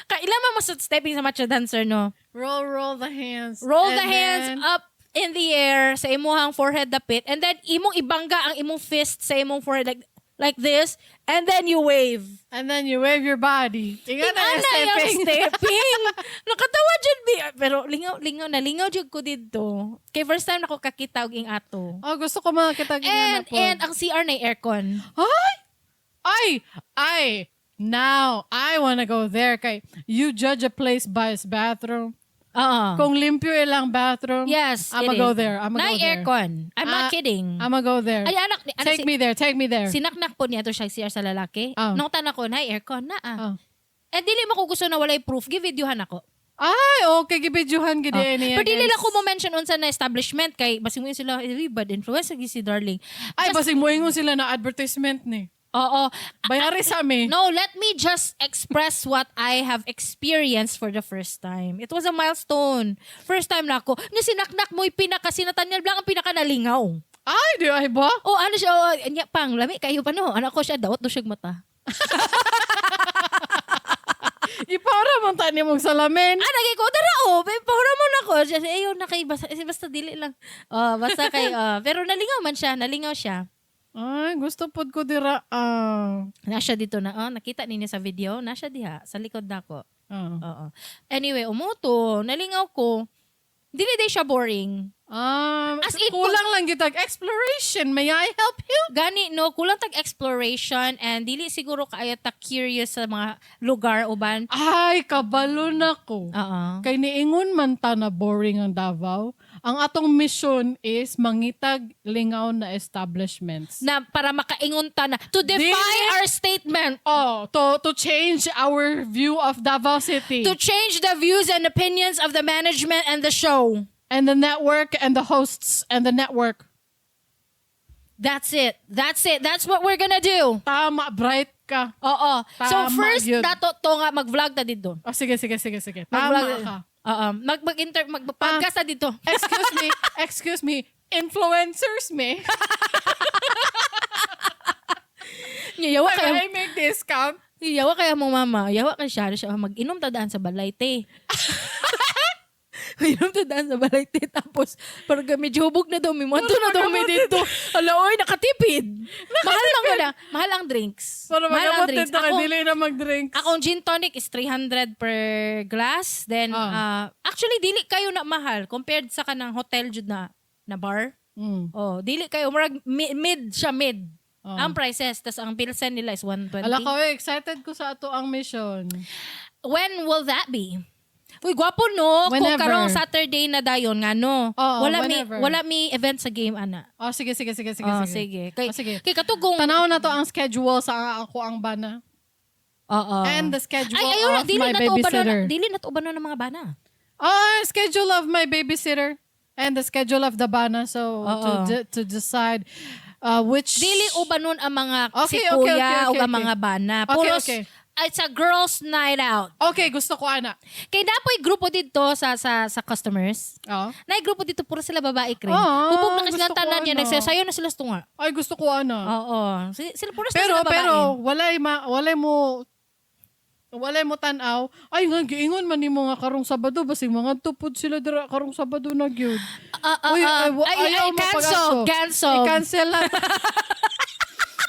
Kaila man mas stepping sa macho dancer, no? Roll, roll the hands. Roll And the hands up in the air sa imuhang forehead dapit and then imong ibangga ang imong fist sa imong forehead like this and then you wave. And then you wave your body. Ingat na Ana yung yung stepping. Stepping. Nakatawa jud bi pero lingaw lingaw na lingaw jud ko didto. Kay first time nako kakita og ing ato. Oh, gusto ko makakita And ang CR na aircon. Ay! Ay! Ay! Now, I wanna go there. Kay, you judge a place by its bathroom. Oo. Kung limpyo ilang bathroom, Yes, I'ma it go is. there. I'ma Na go there. aircon. I'm not Ah, kidding. I'ma go there. Ay, anak, anak Take si, me there. Take me there. Sinaknak po niya to siya CR sa lalaki. Oh. Nung tanak ko, na aircon na ah. Oh. Eh, dili mo ko gusto na walay proof. Gi-videohan ako. Ay, okay. Gibidyohan gid Oh. niya, Pero dili guys. lang ko mo mention unsa na establishment kay basing mo sila eh, bad influence lagi si Darling. Ay, basing moingon sila na advertisement ni. Oo. Bayari sa mi. No, let me just express what I have experienced for the first time. It was a milestone. First time na ako. Nga sinaknak mo yung pinaka, si Nathaniel Blanc ang pinaka nalingaw. Ay, di ay ba? Oh, ano siya, oh, anya pang, lami, kayo pa no. Ano ko siya, dawat do siya mata. Ipara man ta ni mong salamin. Ah, nagay ko, dara oh, may pahura mo na ko. Siya, ayo na kay, basta, eh, basta dili lang. Oh, basta kay, oh, pero nalingaw man siya, nalingaw siya. Ay, gusto pod ko dira. Ah. Na siya dito na, oh, nakita ninyo sa video, na siya diha, sa likod na ko. Ah. Oo. Anyway, umuto, nalingaw ko. Dili day siya boring. As As in, kulang lang gyud tag exploration. May I help you? Gani no, kulang tag exploration and dili siguro kaayo ta curious sa mga lugar uban. Ay, kabalo na ko. Oo. Kay niingon man ta na boring ang Davao. Ang atong mission is mangitag lingaw na establishments. Na para makaingon ta na to defy Dili- our statement, Oh, to change our view of Davao City to change the views and opinions of the management and the show. And the network and the hosts and the network. That's it. That's it. That's what we're gonna do. Tama, bright ka. Oo. So Tama first yun. nato to nga mag-vlog ta dito. Oh, sige, sige, sige, sige. Tama Mag-vlog. ka. Oo. Mag mag inter mag-podcast ta dito. Excuse me, excuse me. Influencers me. Yawa Can kayo. I make discount? Yawa kaya mong mama. Yawa kay siya. Siya mag-inom ta daan sa balay te. Inom ta daan sa balay te. Tapos, parang medyo hubog na daw. May monto na daw may dito. Ala, oy, nakatipid. Mahal lang ko na. Mahal ang drinks. Para Mahal ang magamot drinks. dito kay Ako, dili na mag-drinks. akong gin tonic is 300 per glass. Then, actually, dili kayo na mahal compared sa kanang hotel jud na na bar. Oh, dili kayo murag mid siya, mid. Ang prices tas ang pilsen nila is 120. Ala ko, eh, excited ko sa ato ang mission. When will that be? Uy, gwapo no. Kung Whenever. karong Saturday na dayon nga no. Oo, wala mi whenever. wala mi event sa game ana. Oh, sige, sige, sige, sige, Oh, sige. sige. Kay Oh, sige. kay katugong Tanaw na to ang schedule sa ako ang bana. Oo. And the schedule Ay, ayaw na of dili my na to ubanon, babysitter. dili na to ubanon ng mga bana. Oh, schedule of my babysitter and the schedule of the bana. So Oo. to decide which Dili ubanon ang mga si Okay, kuya okay, ug ang mga bana. Okay, Puros okay. It's a girls' night out. Okay, gusto ko ana. Kay napoy grupo dito sa customers. Oh. Nay grupo dito puro sila babae kre. Oo, Hubog na kasi gusto silang tanan ko, niya ano. nagsasayo na sila sa tunga. Ay, gusto ko ana. Oo. Sila puro Pero sila babae. pero walay mo tan-aw. Ay nga giingon man nimo nga karong Sabado basig mga tupod sila dira karong Sabado na gyud. Ah, Uy, ah. ay, Ay, ayaw ay, mo cancel, pag-adto. cancel. I-cancel lang.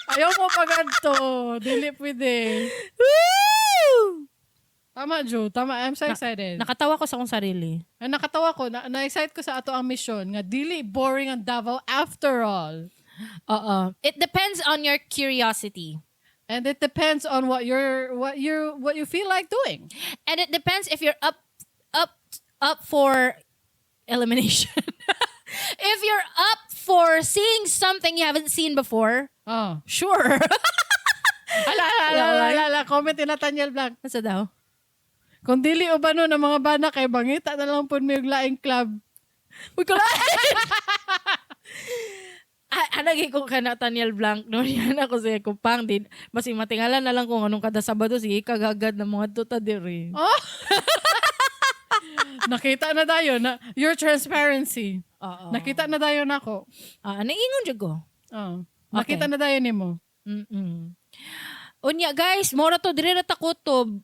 Ayaw mo pag-adto. Dili pwede. Woo! Tama, Joe. Tama. I'm so excited. Nakatawa ko sa akong sarili. Ay, nakatawa ko. Na-excite ko sa ato ang mission nga dili boring ang Davao after all. Oo. It depends on your curiosity. And it depends on what you feel like doing. And it depends if you're up for elimination. If you're up for seeing something you haven't seen before, Oh. sure. Ala, ala, ala, ala, ala, ala. Comment ni Nathaniel Blanc. Nasa daw? Kung dili uban nun ang mga bana kay bangita na lang pud mi og laing club. Uy, kulain! Ah, anagay ko ka Nathaniel Blanc no yan ako sa kupang din basi matingala na lang kung anong kada Sabado sige kagagad ng mga tuta diri. Oh. Nakita na dayon na your transparency. Oo. Nakita na dayon nako. Ah, naingon jud ko. Oh. Makita na dayon nimo. Unya guys, mao ra to, diri ra ta kutob.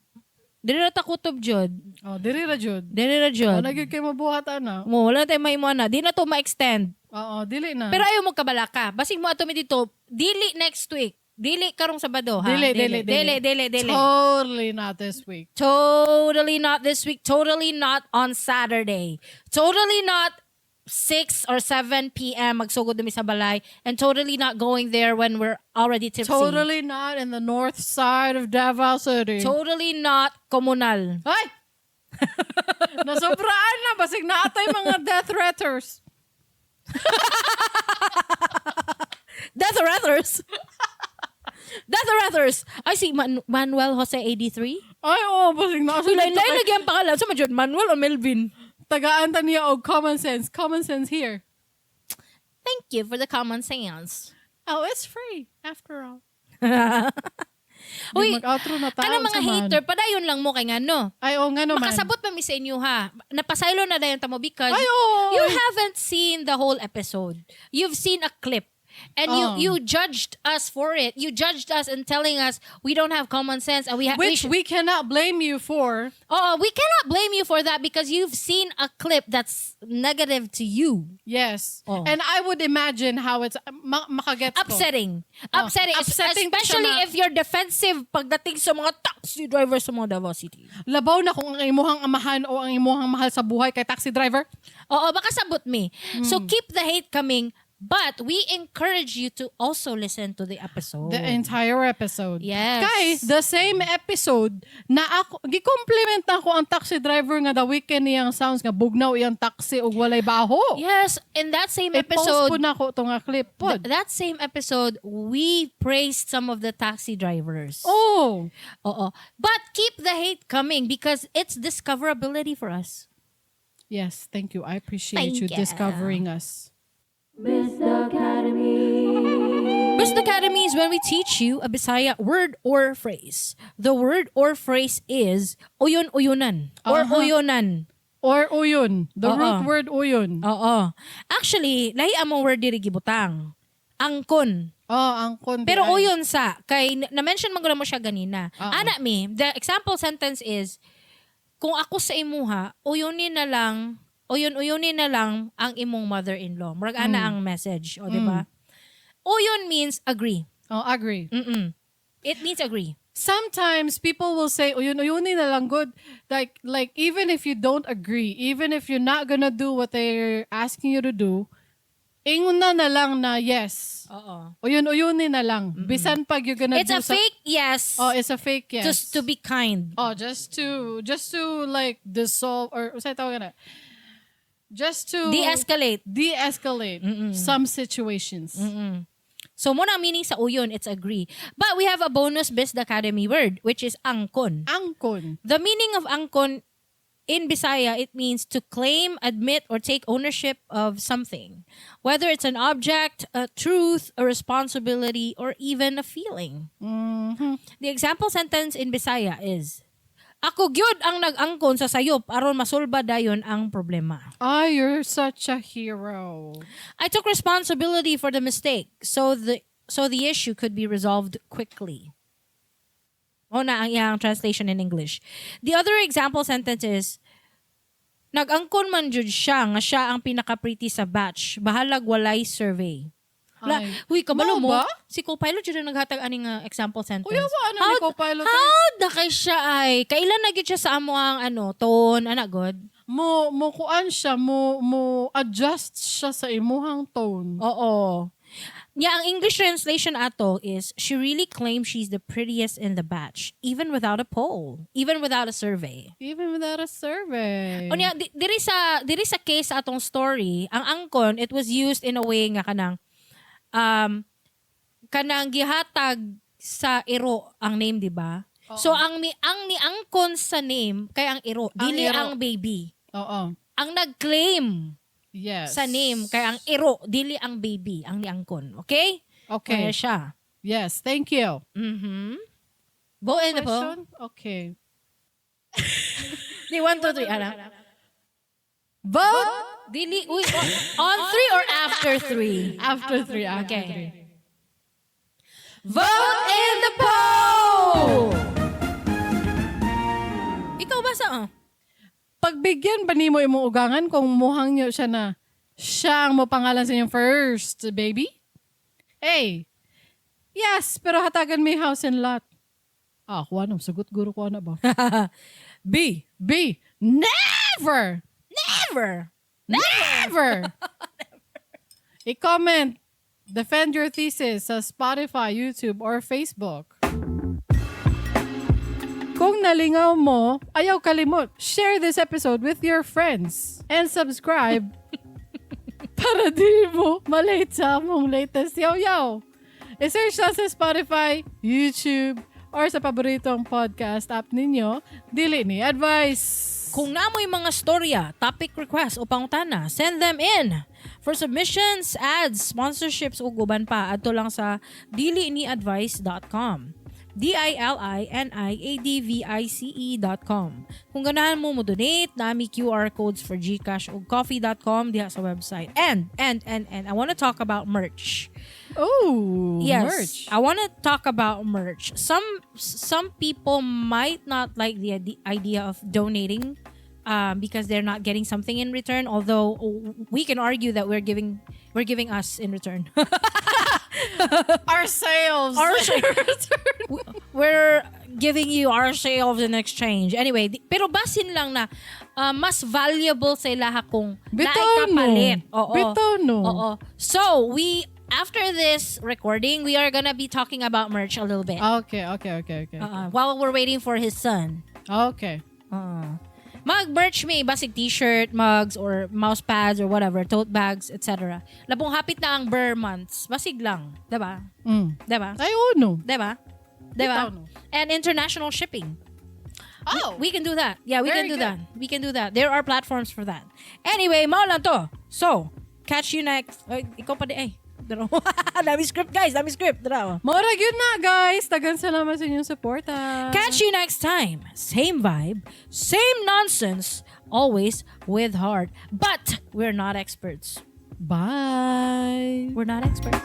Diri ra ta kutob jud. Oh, diri ra jud. Diri ra jud. Wala gyud kay mabuhat ana. Mo wala tayo mahimo ana. Di na to ma-extend. Oo, dili na. Pero ayaw mo kabalaka. Basig mo ato mi dito, dili next week. Dili karong Sabado ha. Dili, dili, dili, dili, dili. Totally not this week. Totally not this week. Totally not on Saturday. Totally not 6 or 7 p.m. Magsugod mi sa balay. And totally not going there when we're already tipsy. Totally not in the north side of Davao City. Totally not communal. Ay! Nasobraan na. Basig na atay mga death threaters. Death Rathers. Death Rathers. I see Manuel Jose 83. Ay, oo. Basig na. Uy, lain-lain lagi ang pangalan. So, man Manuel o Melvin? Tagaan ta niya og common sense. Common sense here. Thank you for the common sense. Oh, it's free after all. Uy, Di mag-outro na tao. kanang mga sa man. hater, padayon lang mo kay ngano. Ay, oo nga naman. Makasabot pa mi sa inyo ha. Napasaylo na dayon ta mo because Ay, oo. you haven't seen the whole episode. You've seen a clip. And you Oh. you judged us for it. You judged us in telling us we don't have common sense and we have Which we cannot blame you for. Oh, we cannot blame you for that because you've seen a clip that's negative to you. Yes. Oh. And I would imagine how it's makagets ko. Upsetting. Oh, Upsetting. upsetting pa siya Especially na- if you're defensive pagdating sa mga taxi driver sa mga Davao City. Labaw na kung ang imuhang amahan o ang imuhang mahal sa buhay kay taxi driver. Oo, baka sabot me. So keep the hate coming, but we encourage you to also listen to the episode. The entire episode. Yes. Kay, the same episode na ako, gi-compliment na ako ang taxi driver nga the weekend niyang sounds nga bugnaw iyang taxi ug walay baho. Yes, in that same I-post episode, po na ako itong nga clip pod. that same episode, we praised some of the taxi drivers. Oh. Oo. But keep the hate coming because it's discoverability for us. Yes, thank you. I appreciate Thank you you. discovering us. Best Academy is when we teach you a Bisaya word or phrase. The word or phrase is uyon-uyunan or uyonan. Or uyon. The Oo. root word uyon. Oo. Actually, lahi among word diri gibutang. Angkon. Oh, ang konti. Pero ay. uyon sa kay na-mention man gud mo siya ganina. Oo. Ana mi, the example sentence is kung ako sa imuha, uyunin na lang, uyon-uyunin na lang ang imong mother-in-law. Murag ana ang message, o di ba? Uyon means agree. Oh, agree. It means agree. Sometimes people will say, uyun uyunin na lang good. Like even if you don't agree, even if you're not gonna do what they're asking you to do, ingon na na lang na yes. Oo. Uyun uyunin na lang. Bisan pag you're gonna It's do a fake yes. Oh, it's a fake yes. Just to be kind. Oh, just to like dissolve or unsay tawag na? Just to De-escalate. de-escalate some situations. So mo na ang meaning sa uyon, it's agree. But we have a bonus Best Academy word, which is angkon. Angkon. The meaning of angkon in Bisaya, it means to claim, admit, or take ownership of something. Whether it's an object, a truth, a responsibility, or even a feeling. The example sentence in Bisaya is, "Ako gyud ang nag-angkon sa sayop aron masulba dayon ang problema." Ah, you're such a hero. I took responsibility for the mistake so the issue could be resolved quickly. O na ang iyang translation in English. The other example sentence is, "Nag-angkon man jud siya nga siya ang pinaka-pretty sa batch. Bahalag walay survey." La, Ay. huy, kabalo Mao mo. ba? Si Copilot jud ang naghatag ani nga example sentence. Kuya, wa na ni Copilot, eh. How da kay siya ay? Kailan na gyud siya sa amo ang ano, tone, ana god? Mo kuan siya, mo adjust siya sa imuhang tone. Oo. Yeah, ang English translation ato is, "She really claims she's the prettiest in the batch, even without a poll, even without a survey." Even without a survey. Unya, diri sa case sa atong story, ang angkon, it was used in a way nga kanang gihatag sa iro ang name, di ba? So ang ni-angkon sa name kay ang iro, Ang dili iro. ang baby. Oo. Ang nag-claim sa name kay ang iro, dili ang baby, ang niangkon. Okay? Okay. Kaya siya. Yes, thank you. Go in na po. Question? Okay. Di, one, two, three. Ano? Vote Dili, uy, on three or after three? After three. After Okay. three. Vote in the poll! Ikaw ba sa... Oh? Pagbigyan ba nimo imong ugangan kung muhangyo siya na siya ang mopangalan sa inyong first baby? A. Yes, pero hatagan may house and lot. Ah, kuha na. Sagot guro ko na ba? B. B. Never! Never! Never! I-comment, defend your thesis sa Spotify, YouTube, or Facebook. Kung nalingaw mo, ayaw kalimot. Share this episode with your friends and subscribe para di mo malate sa among latest yaw-yaw. I-search lang sa Spotify, YouTube, or sa paboritong podcast app ninyo, Dili Ni Advice. Kung naa moy mga storya, topic request o pangutana, send them in. For submissions, ads, sponsorships ug uban pa, adto lang sa diliniadvice.com. diliniadvice.com. Kung ganahan mo mo donate, naa mi QR codes for GCash ug coffee.com diha sa website. And I want to talk about merch. Oh, Yes. merch. I want to talk about merch. Some people might not like the idea of donating because they're not getting something in return. Although we can argue that we're giving us in return. Ourselves. We're giving you ourselves in exchange. Anyway, pero basin lang na mas valuable sa ilaha kung Bitaw, naay no. kapalit. Oo. Bitaw, no. Oo. So, we after this recording, we are gonna be talking about merch a little bit. Okay. While we're waiting for his son. Okay. Mag-merch may basig T-shirt, mugs, or mouse pads, or whatever, tote bags, etc. Labong hapit na ang ber months. Basig lang. Diba? Diba? Ay, oo, no. Diba? Diba? Bitaw, no. And international shipping. Oh! We can do that. Yeah, we Very can do good. that. We can do that. There are platforms for that. Anyway, mao lang to. So, catch you next. Ay, ikaw pa di ay. Daro. Dami script, guys. Dami script. Daro. Mora yun na, guys. Daghang salamat sa inyong suporta. Catch you next time. Same vibe, same nonsense, always with heart. But we're not experts. Bye. We're not experts.